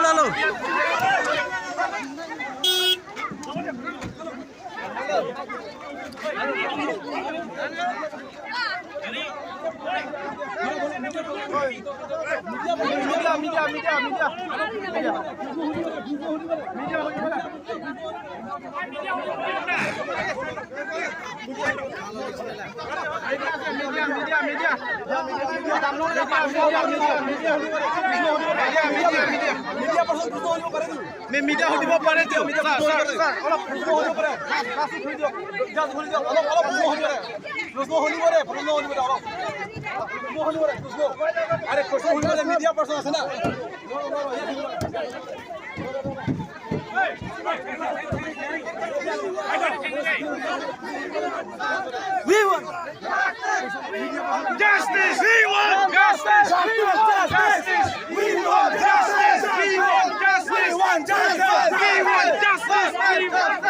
Lalo. Media সুধিব পাৰে অলপ মিডিয়া পাৰ্চন আছে না। We want justice. We want justice. We want justice. We want justice. We want justice. We want justice. We want justice. We want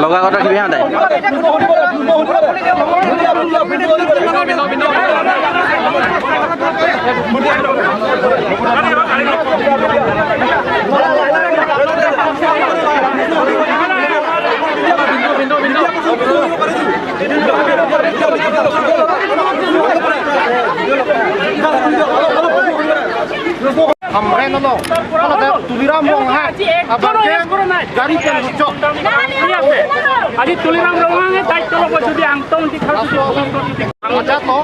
লগা কথা কিবা নাই। আজি তুলিৰাম ৰংহাঙে দায়িত্ব ল'ব যদি আংটং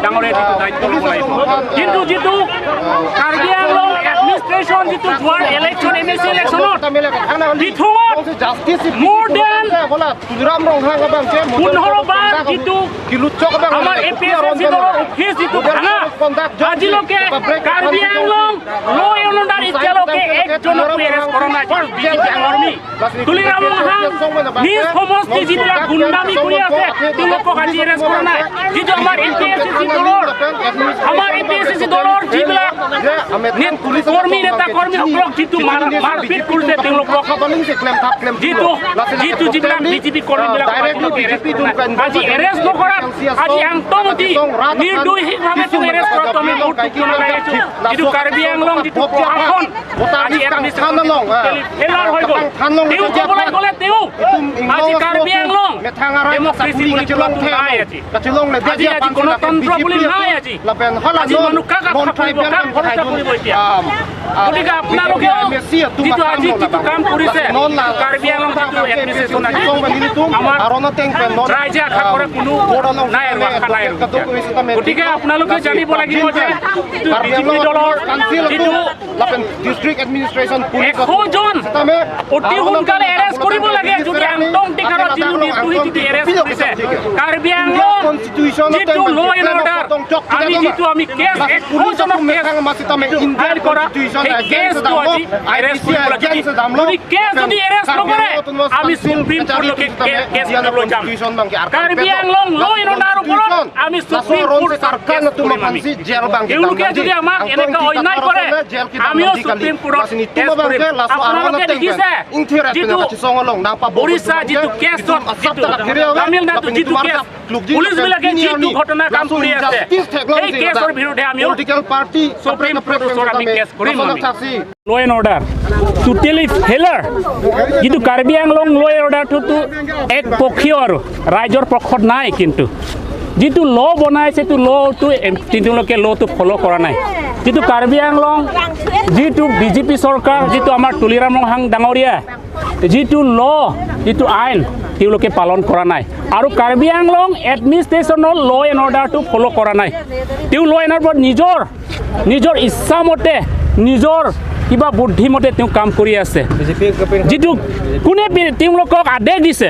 ডাঙৰীয়া যিটো দায়িত্ব ল'ব লাগিব। কিন্তু যিটো কাৰ্বি আংলং এডমিনিষ্ট্ৰেশ্যন যিটো যোৱাৰ ইলেকশ্যন এম এ চি ইলেকশ্যনত দিথুঙত মোৰ then 15 বাৰ যিটো আমাৰ এ পি এছ চি দলৰ অফিচ যিটো ভাঙা, আজিলৈকে কাৰ্বি আংলং ল এণ্ড অৰ্ডাৰ এতিয়ালৈকে একজনকো এৰেষ্ট কৰা নাই। বিজেপি কৰ্মী তুলিৰাম ৰংহাং নিজ সমষ্টি যিবিলাক গুণ্ডামি কৰি আছে তেওঁলোকক আজি এৰেষ্ট কৰা নাই। যিটো আমাৰ এ পি এছ চি দলৰ আমাৰ এ পি এছ চি দলৰ যিবিলাক কৰ্মী নেতা কৰ্মীসকলক যিটো মাৰপিট কৰিছে তেওঁলোকক যিটো যিবিলাক বিজেপি কৰ্মীবিলাক আজি এৰেষ্ট নকৰাত আজি আংটংটি নিৰ্দোষীভাৱে তেওঁ এৰেষ্ট কৰাটো আমি বহুত দুখ লগাই আছো। যিটো কাৰ্বি আংলং যিটো প্ৰশাসন আজি ফেইলাৰ হৈ গ'ল। তেওঁ ক'বলৈ গ'লে তেওঁ আজি কাৰ্বি আংলং ডেমক্ৰেচি বুলি কোৱাটো নাই। আজি আজি আজি গণতন্ত্ৰ বুলি নাই। আজি আজি মানুহ কাক আশা কৰিব, কাক ভৰসা কৰিব এতিয়া? গতিকে আপোনালোকেও যিটো আজি যিটো কাম কৰিছে কাৰ্বি আংলং যিটো এডমিনিষ্ট্ৰেশ্যন আজি আমাৰ ৰাইজে আশা কৰা কোনো নাই আৰু আশা নাই। গতিকে আপোনালোকে জানিব লাগিব যে বিজেপি দলৰ যিটো 100 জন অতি সোনকালে এৰেষ্ট কৰিব লাগে। যদি আংটং টিকাৰত যিটো নিৰ্দোষী যিটো এৰেষ্ট কৰিছে কাৰ্বি আংলং যিটো ল এণ্ড অৰ্ডাৰ আমি যিটো আমি কেছ 100 জনক কেছ ফাইল কৰা সেই কেছটো আজি এৰেষ্ট কৰিব লাগে। যদি কেছ যদি এৰেষ্ট নকৰে আমি সুপ্ৰিম কোৰ্টলৈকে কেছ লৈ যাম। কাৰ্বি আংলং ল এণ্ড অৰ্ডাৰ ওপৰত আমি সুপ্ৰিম কোৰ্ট কেছ কৰিম। আমি তেওঁলোকে যদি আমাক এনেকুৱা অন্যায় কৰে আমিও সুপ্ৰিম কোৰ্টত কেছ কৰিম। আপোনালোকে দেখিছে যিটো উৰিষ্যা যিটো কেছত যিটো তামিলনাডু যিটো কেছ পুলিচবিলাকে যিটো ঘটনা কাম কৰি আছে সেই কেছৰ বিৰুদ্ধে আমিও সুপ্ৰিম কোৰ্টৰ ওচৰত আমি কেছ কৰিম। আমি ল এণ্ড অৰ্ডাৰ টোটেলি ফেইলাৰ। যিটো কাৰ্বি আংলং ল এণ্ড অৰ্ডাৰটোতো এক পক্ষীয় আৰু ৰাইজৰ পক্ষত নাই। কিন্তু যিটো ল বনাইছে সেইটো লটো তেওঁলোকে লটো ফ'ল' কৰা নাই। যিটো কাৰ্বি আংলং যিটো বিজেপি চৰকাৰ যিটো আমাৰ তুলিৰাম ৰংহাং ডাঙৰীয়া যিটো ল যিটো আইন তেওঁলোকে পালন কৰা নাই আৰু কাৰ্বি আংলং এডমিনিষ্ট্ৰেশ্যনৰ ল এণ্ড অৰ্ডাৰটো ফ'ল' কৰা নাই। তেওঁ ল এণ্ড অৰ্ডাৰ নিজৰ নিজৰ ইচ্ছামতে নিজৰ কিবা বুদ্ধিমতে তেওঁ কাম কৰি আছে। যিটো কোনে তেওঁলোকক আদেশ দিছে,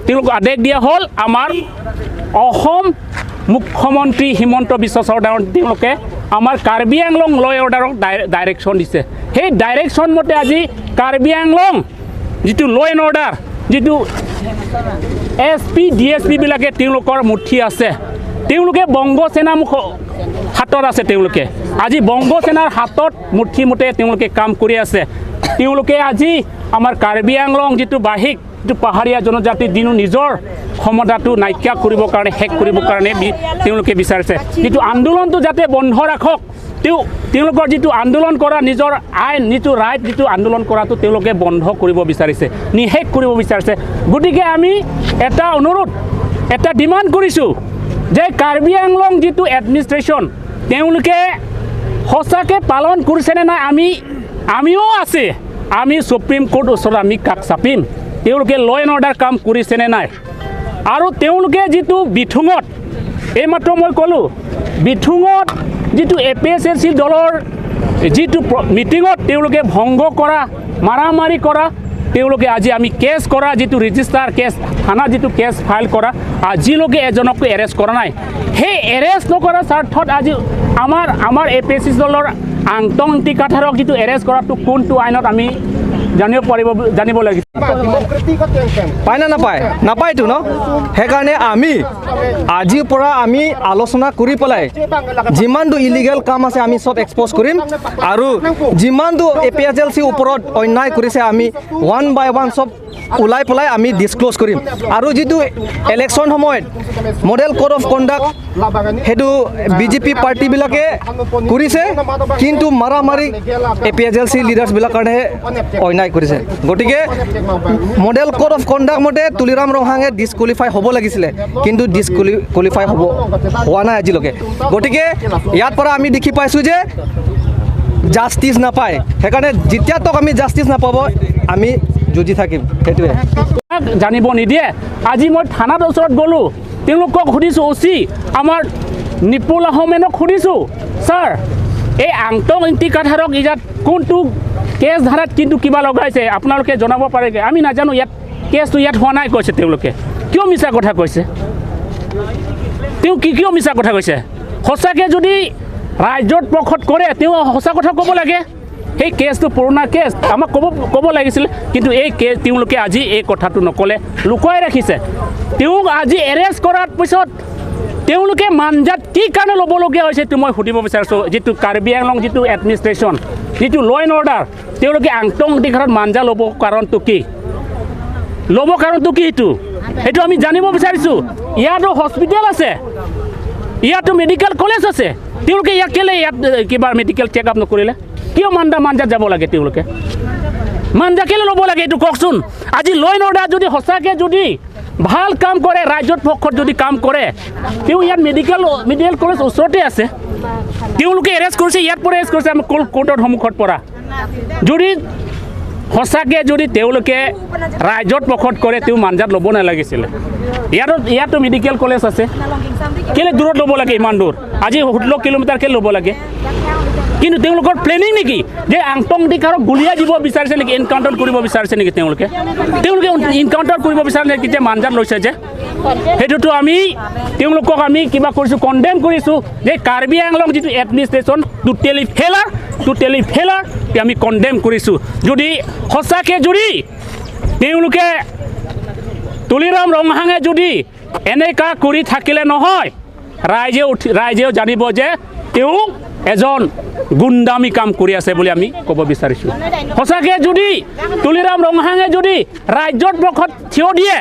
তেওঁলোকক আদেশ দিয়া হ'ল আমাৰ অসম মুখ্যমন্ত্ৰী হিমন্ত বিশ্ব শৰ্মা। তেওঁলোকে আমাৰ কাৰ্বি আংলং ল অৰ্ডাৰক ডাইৰেকশ্যন দিছে। সেই ডাইৰেকশ্যন মতে আজি কাৰ্বি আংলং যিটো ল এণ্ড অৰ্ডাৰ যিটো এছ পি ডি এছ পিবিলাকে তেওঁলোকৰ মুঠি আছে, তেওঁলোকে বংগ সেনা মুখ হাতত আছে। তেওঁলোকে আজি বংগ সেনাৰ হাতত মুঠি মতে তেওঁলোকে কাম কৰি আছে। তেওঁলোকে আজি আমাৰ কাৰ্বি আংলং যিটো বাহিক যিটো পাহাৰীয়া জনজাতি দিনো নিজৰ ক্ষমতাটো নাইকিয়া কৰিবৰ কাৰণে শেষ কৰিবৰ কাৰণে তেওঁলোকে বিচাৰিছে। যিটো আন্দোলনটো যাতে বন্ধ ৰাখক, তেওঁলোকৰ যিটো আন্দোলন কৰা নিজৰ আইন যিটো ৰাইট যিটো আন্দোলন কৰাটো তেওঁলোকে বন্ধ কৰিব বিচাৰিছে, নিষেধ কৰিব বিচাৰিছে। গতিকে আমি এটা অনুৰোধ এটা ডিমাণ্ড কৰিছোঁ যে কাৰ্বি আংলং যিটো এডমিনিষ্ট্ৰেশ্যন তেওঁলোকে সঁচাকৈ পালন কৰিছেনে নাই, আমিও আছে, আমি সুপ্ৰিম কোৰ্ট ওচৰত আমি কাষ চাপিম তেওঁলোকে ল এণ্ড অৰ্ডাৰ কাম কৰিছেনে নাই। আৰু তেওঁলোকে যিটো বিথুঙত এইমাত্ৰ মই ক'লোঁ বিথুঙত যিটো এ পি এছ এল C দলৰ যিটো মিটিঙত তেওঁলোকে ভংগ কৰা মাৰামাৰি কৰা তেওঁলোকে আজি আমি কেছ কৰা যিটো ৰেজিষ্টাৰ কেছ থানা যিটো কেছ ফাইল কৰা আজিলৈকে এজনকো এৰেষ্ট কৰা নাই। সেই এৰেষ্ট নকৰাৰ স্বাৰ্থত আজি আমাৰ এ পি এছ চি দলৰ আংটং টিকাথাৰক যিটো এৰেষ্ট কৰাটো কোনটো আইনত আমি জানিব পাৰিব জানিব লাগিছিল। পায় না নাপায়? নাপায়তো ন। সেইকাৰণে আমি আজিৰ পৰা আমি আলোচনা কৰি পেলাই যিমানটো ইলিগেল কাম আছে আমি চব এক্সপ'জ কৰিম আৰু যিমানটো এ পি এছ এল চিৰ ওপৰত অন্যায় কৰিছে আমি ওৱান বাই ওৱান চব ওলাই পেলাই আমি ডিছক্ল'জ কৰিম। আৰু যিটো ইলেকশ্যন সময়ত মডেল কোড অফ কণ্ডাক্ট সেইটো বিজেপি পাৰ্টিবিলাকে কৰিছে, কিন্তু মাৰামাৰি A P S L C লিডাৰ্ছবিলাক কাৰণেহে অন্যায় কৰিছে। গতিকে মডেল কোড অফ কণ্ডাক্ট মতে তুলিৰাম ৰংহাঙে ডিছকুৱালিফাই হ'ব লাগিছিলে, কিন্তু ডিছকুৱালিফাই হোৱা নাই আজিলৈকে। গতিকে ইয়াৰ পৰা আমি দেখি পাইছোঁ যে জাষ্টিছ নাপায়, সেইকাৰণে যেতিয়া তক আমি জাষ্টিছ নাপাব আমি যুঁজি থাকিম। সেইটোৱে জানিব নিদিয়ে। আজি মই থানাত ওচৰত গ'লোঁ, তেওঁলোকক সুধিছোঁ, অ' চি আমাৰ নিপুল আহমেদক সুধিছোঁ, ছাৰ এই আংটং ইণ্টিকাথাৰক ইয়াত কোনটো কেছ ধাৰাত কিন্তু কিবা লগাইছে আপোনালোকে জনাব পাৰে? আমি নাজানো, ইয়াত কেছটো ইয়াত হোৱা নাই কৈছে। তেওঁলোকে কিয় মিছা কথা কৈছে? তেওঁ কি কিয় মিছা কথা কৈছে? সঁচাকৈ যদি ৰাজ্যত পক্ষত কৰে তেওঁ সঁচা কথা ক'ব লাগে। সেই কেছটো পুৰণা কেছ, আমাক ক'ব লাগিছিল। কিন্তু এই কেছ তেওঁলোকে আজি এই কথাটো নক'লে, লুকুৱাই ৰাখিছে। তেওঁক আজি এৰেষ্ট কৰাৰ পিছত তেওঁলোকে মাঞ্জাত কি কাৰণে ল'বলগীয়া হৈছে সেইটো মই সুধিব বিচাৰিছোঁ। যিটো কাৰ্বি আংলং যিটো এডমিনিষ্ট্ৰেশ্যন, যিটো ল এণ্ড অৰ্ডাৰ, তেওঁলোকে আংটং দিঘাৰত মাঞ্জা ল'ব কাৰণটো কি? ল'ব কাৰণটো কি? সেইটো আমি জানিব বিচাৰিছোঁ। ইয়াতো হস্পিটেল আছে, ইয়াতো মেডিকেল কলেজ আছে, তেওঁলোকে ইয়াত কেলৈ ইয়াত কিবা মেডিকেল চেক আপ নকৰিলে? কিয় মাঞ্জাত যাব লাগে? তেওঁলোকে মাঞ্জা কেলৈ ল'ব লাগে এইটো কওকচোন। আজি ল এণ্ড অৰ্ডাৰ যদি সঁচাকৈ যদি ভাল কাম কৰে, ৰাজ্যৰ পক্ষত যদি কাম কৰে, তেওঁ ইয়াত মেডিকেল কলেজ ওচৰতে আছে। তেওঁলোকে এৰেষ্ট কৰিছে, ইয়াত পৰা এৰেষ্ট কৰিছে আমাৰ কোৰ্টৰ সন্মুখত পৰা। যদি সঁচাকৈ যদি তেওঁলোকে ৰাজ্যত পক্ষত কৰে, তেওঁ মাঞ্জাত ল'ব নালাগিছিলে। ইয়াতো মেডিকেল কলেজ আছে, কেলৈ দূৰত ল'ব লাগে ইমান দূৰ? আজি 16 কিলোমিটাৰ কেলৈ ল'ব লাগে? কিন্তু তেওঁলোকৰ প্লেনিং নেকি যে আংটং দিকাৰক গুলীয়াই দিব বিচাৰিছে নেকি? এনকাউণ্টাৰ কৰিব বিচাৰিছে নেকি তেওঁলোকে? তেওঁলোকে এনকাউণ্টাৰ কৰিব বিচাৰিছে নেকি যে মাঞ্জাত লৈছে যে? সেইটোতো আমি তেওঁলোকক আমি কিবা কৰিছোঁ, কণ্ডেম কৰিছোঁ যে কাৰ্বি আংলং যিটো এডমিনিষ্ট্ৰেশ্যন টোটেলি ফেইলাৰ, আমি কণ্ডেম কৰিছোঁ। যদি সঁচাকৈ যদি তেওঁলোকে তুলিৰাম ৰংহাঙে যদি এনেকুৱা কৰি থাকিলে নহয়, ৰাইজেও জানিব যে তেওঁ এজন গুণ্ডামী কাম কৰি আছে বুলি আমি ক'ব বিচাৰিছোঁ। সঁচাকৈ যদি তুলিৰাম ৰংহাঙে যদি ৰাজ্যত পক্ষত থিয় দিয়ে,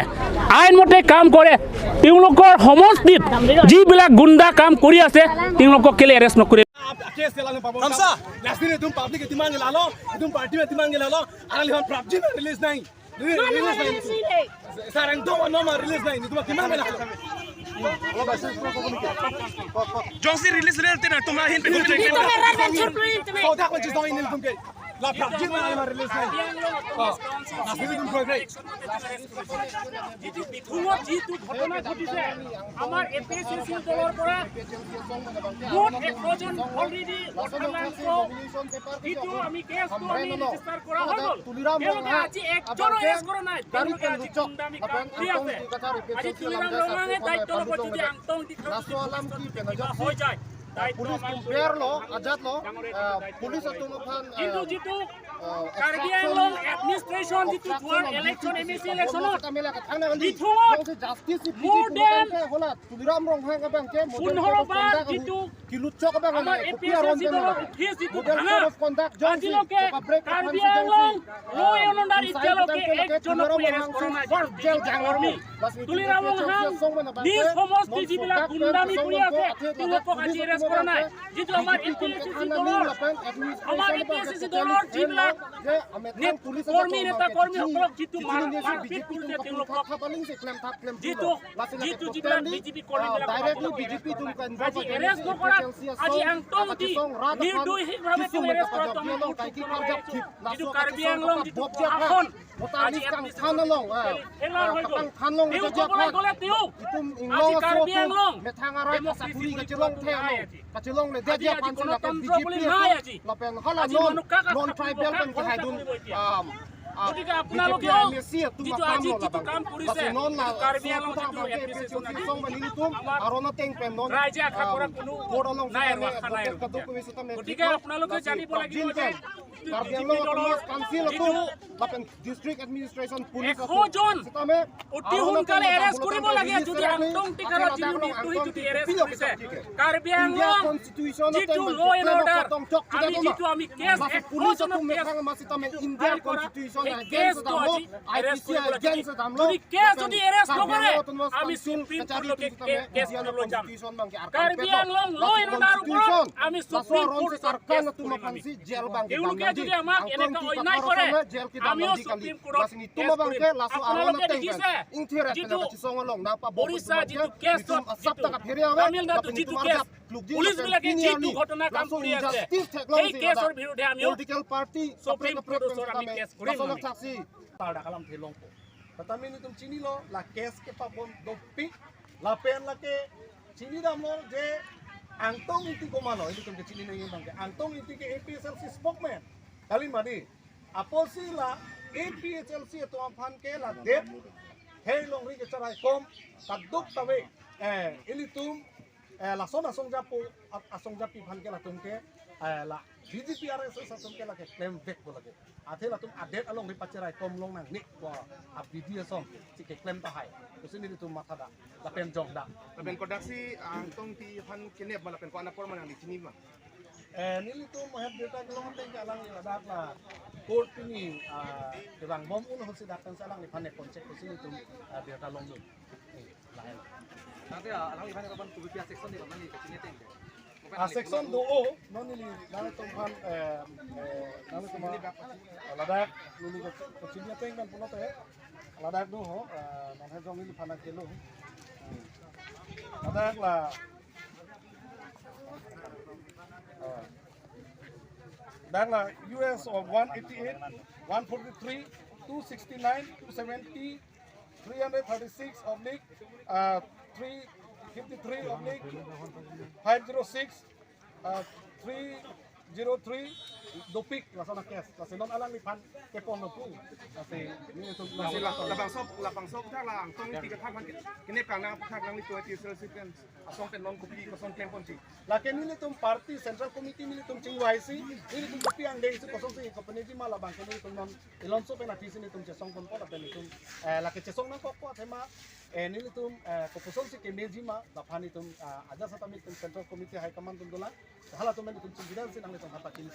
আইনমতে কাম কৰে, তেওঁলোকৰ সমষ্টিত যিবিলাক গুণ্ডা কাম কৰি আছে তেওঁলোকক কেলৈ এৰেষ্ট নকৰে? যিটো ঘটনা ঘটিছে আমাৰ এ পি এছ চি দলৰ পৰা মুঠ 100জন অলৰেডি যিটো আমি কেছটো আমি ৰেজিষ্টাৰ কৰা হৈ গ'ল, তেওঁলোকে আজি একজনো এৰেষ্ট কৰা নাই। তেওঁলোকে আজি গুণ্ডামী কাম কৰি আছে। আজি তুলিৰাম ৰংহাঙে দায়িত্ব ল'ব যদি আংটং হৈ যায়। কিন্তু যিটো কাৰ্বি আংলং এডমিনিষ্ট্ৰেশ্যন যিটো যোৱাৰ ইলেকশ্যন এম এ চি ইলেকশ্যনত মোৰ then 15 বাৰ যিটো আমাৰ এ পি এছ চি দলৰ অফিচ যিটো ভাঙা, আজিলৈকে কাৰ্বি আংলং ল এণ্ড অৰ্ডাৰ এতিয়ালৈকে একজনকো এৰেষ্ট কৰা নাই। কৰ্মী তুলিৰাম ৰংহাং নিজ সমষ্টি যিবিলাক গুণ্ডামী কৰি আছে তেওঁলোকক আজি এৰেষ্ট কৰা নাই। যিটো আমাৰ এ পি এছ চি দলৰ আমাৰ এ পি এছ চি দলৰ যিবিলাক কৰ্মী নেতা কৰ্মীসকলক যিটো মাৰপিট কৰিছে তেওঁলোকক যিটো যিবিলাক বিজেপি কৰ্মীবিলাক আজি এৰেষ্ট নকৰাত আজি আংটং দি নিৰ্দোষীভাৱে তেওঁ এৰেষ্ট কৰাটো আমি যিটো কাৰ্বি আংলং যিটো প্ৰশাসন আজি ফেইলাৰ হৈ গ'ল। তেওঁ ক'বলৈ গ'লে তেওঁ আজি কাৰ্বি আংলং আজি গণতন্ত্ৰ বুলি নাই। আজি আজি মানুহ কাক গতিকে আপোনালোকেও যিটো আজি যিটো কাম কৰিছে কাৰ্বি আংলং যিটো এডমিনিষ্ট্ৰেশ্যন ৰাইজে আশা কৰা কোনো নাই আৰু আশা নাই। গতিকে আপোনালোকে জানিব লাগিব যে 100জন অতি সোনকালে এৰেষ্ট কৰিব লাগে। যদি আংটং টিকাৰত যদি এৰেষ্ট কৰিছে কাৰ্বি আংলং যিটো ল এণ্ড অৰ্ডাৰ আমি যিটো আমি কেছ 100জনৰ কেছটো আজি এৰেষ্ট কৰিব লাগে। যদি কেছ যদি এৰেষ্ট নকৰে আমি সুপ্ৰিম কোৰ্টলৈকে কেছ লৈ যাম। কাৰ্বি আংলং ল এণ্ড অৰ্ডাৰ ওপৰত আমি সুপ্ৰিম কোৰ্টত কেছ কৰিম। তেওঁলোকে যদি আমাক এনেকুৱা অন্যায় কৰে, আমিও সুপ্ৰিম কোৰ্টত কেছ কৰিম। আপোনালোকে দেখিছে যিটো উৰিষ্যা যিটো কেছত, যিটো তামিলনাডু যিটো কেছ, পুলিচবিলাকে যিটো ঘটনা কাম কৰি আছে, সেই কেছৰ বিৰুদ্ধে আমিও সুপ্ৰিম কোৰ্টৰ ওচৰত আমি কেছ কৰিম। Tatamin nitum chinilo la kes ke papon dopi la pen la ke chini damlo je angtong iti komalo ini tum ke chini nei bangke angtong iti ke APSLC spokesman kali mari aposi la APHLC to amfan ke la det hei long ri ke charai kom taduk tawe ili tum la sona songja po asongja pi phan ke la tum ke la BJP RSS atum ke la ke claim back bo lage athe la tum adet along ri pacherai kom long nang ni wa a BDS om si ke claim ta hai usini tum matha da la pen jong da la pen kodaksi angtong ti phan kenep ma la pen ko ana por ma nang ni chini ma nili tum heb data long teng ka lang la dak la court ni rang bom un hosi dak tan salang ni phan ne konchek usini tum data long lu la hai তাতে alang ni phan ko ban tu pia section ni ban ni chini teng A section 2 non nili nale tum phan nale tum Ladakh nili ko chini teng ban punote Ladakh do ho non he jong nili phana kelo Ladakh la Bangla US of 188, 143, 269, 270, 336 oblique 353 oblique 506 303 dopik lasana kes lasinon alang ni pan ke pon nopu lasi ni itu lasi la bang sok thak la angtong ti ka thak phan kenep kang na thak lang ni to ti sel sipen asong pen long kopi ko son claim pon chi la ke ni tum party central committee ni tum ching YC ni tum kopi ang dei ko song si company ji ma la bang ke ni tum non ilonso pen ati ni tum chesong pon pon pen tum la ke chesong na ko ko thema ni tum ko poson si ke meji ma la phani tum aja sa tamil tum central committee high command tum dola hala tum ni tum ching gidan si nang ni tum hata kini.